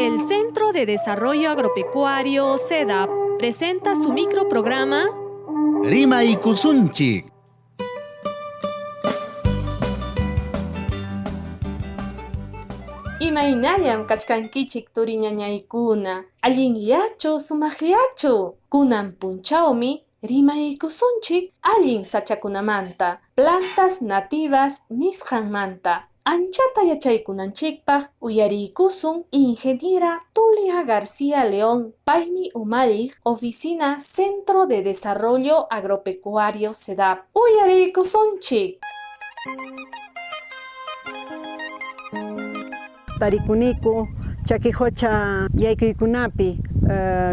El Centro de Desarrollo Agropecuario CEDAP presenta su microprograma Rimaykusunchik. Imaynallam kachkankichik turiñañaykuna, allinllachu sumaqllachu. Kunan punchawmi rimaykusunchik allin sachakunamanta, plantas nativas nisqanmanta. Anchata yachaykunanchikpaq uyariykusun ingeniera Tulia García León, paymi umalliq Oficina Centro de Desarrollo Agropecuario CEDAP. Uyariykusunchik. Tarikuniku chaki qucha yaykuykunapi,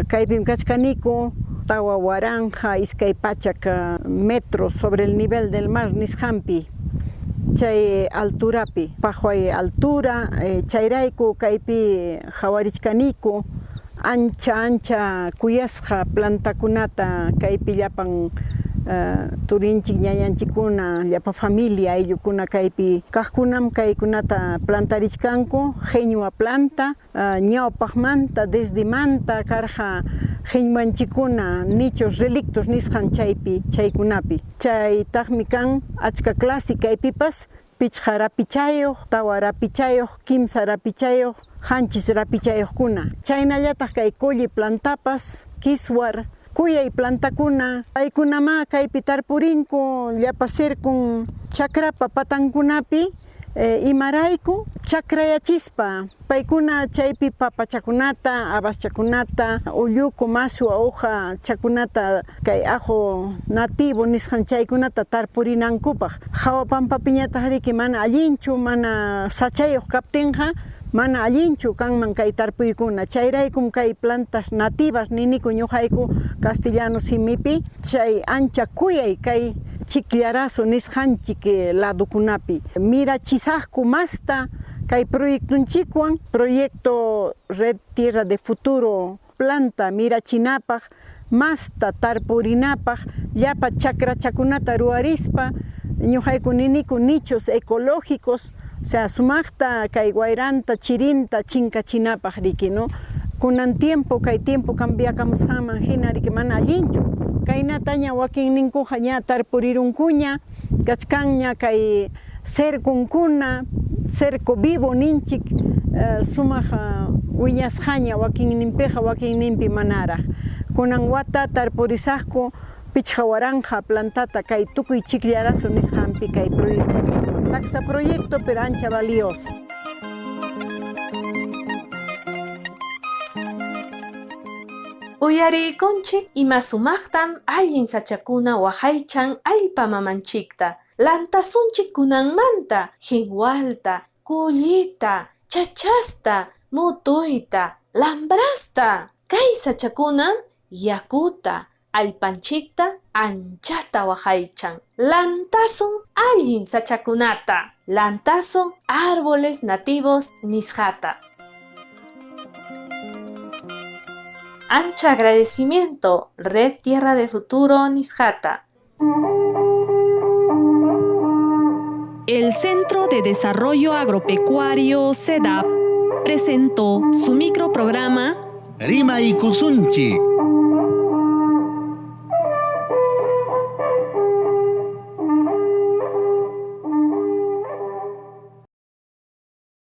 kaypim kachkaniku 4200 metros sobre el nivel del mar nisqanpi, chay alturapi, paqway altura, chayrayku kaypi qhawarichkaniku ancha ancha kuyasqa plantakunata kaypi llapan turinchik ñañanchikkuna llapa familia ayllukuna kaypi kaqkunam kaykunata plantarichkanku qhiñwa planta ñawpaqmanta desde manta karqa qhiñwanchikkuna nichos relictos nisqan chaypi chaykunapi chaytaqmi kan achka clase kaypipas pichqa rapichayuq, tawa rapichayuq, kimsa rapichayuq, qanchis rapichayuqkuna. Chaynallataq kay kulli plantapas, kiswar, kuyay plantakuna, paykunamá kaypi tarpurinku llapa cercon chakrapa patankunapi, imarayku chakrayachispa paykuna chaypi papachakunata, habaschakunata, ulluku, maswa, uqa chakunata kay ajo nativo nisqan chaykunata tarpurinankupaq. Hawa pampapiñataq riki mana allinchu, mana sachayuq kaptinqa mana allinchu kanman kay tarpuykuna. Chayraykum kay plantas nativas niniku ñuqayku castellano simipi, chay ancha kuyay kay chikllarazo nisqanchik ladokunapi. Mirachisaqku masta kay proyectonchikwan, proyecto Red Tierra de Futuro planta mirachinapaq, masta tarpurinapaq, llapa chakrachakunata ruwarispa, ñuqayku niniku nichos ecológicos, o sea, sumaqta kay wayranta, chirinta chinkachinapaq riki, no? Kunan tiempo, kay tiempo cambiakamusqanman hina riki mana allinchu. Kaynataña wakinninkuqa ña tarpurirunkuña, kachkanña kay cerconkuna, cerco vivo ninchik, sumaq wiñasqaña wakinninpiqa, wakinninpi manaraq. Kunan wata tarpurisaqku 5000 plantata kay tukuy chikllarazo nisqanpi kay proyecto. Taksa proyecto, pero ancha valioso. Uyariykunchik ima sumaqtam allin sachakuna waqaychan allpa mamanchikta. Lantasunchik kunanmanta, qinwalta, kullita, chachasta, mutuyta, lambrasta. Kay sachakunam yakuta, allpanchikta anchata waqaychan. Lantasun allin sachakunata. Lantasun árboles nativos nisqata. Ancha agradecimiento, Red Tierra de Futuro nisqata. El Centro de Desarrollo Agropecuario CEDAP presentó su microprograma Rimaykusunchik.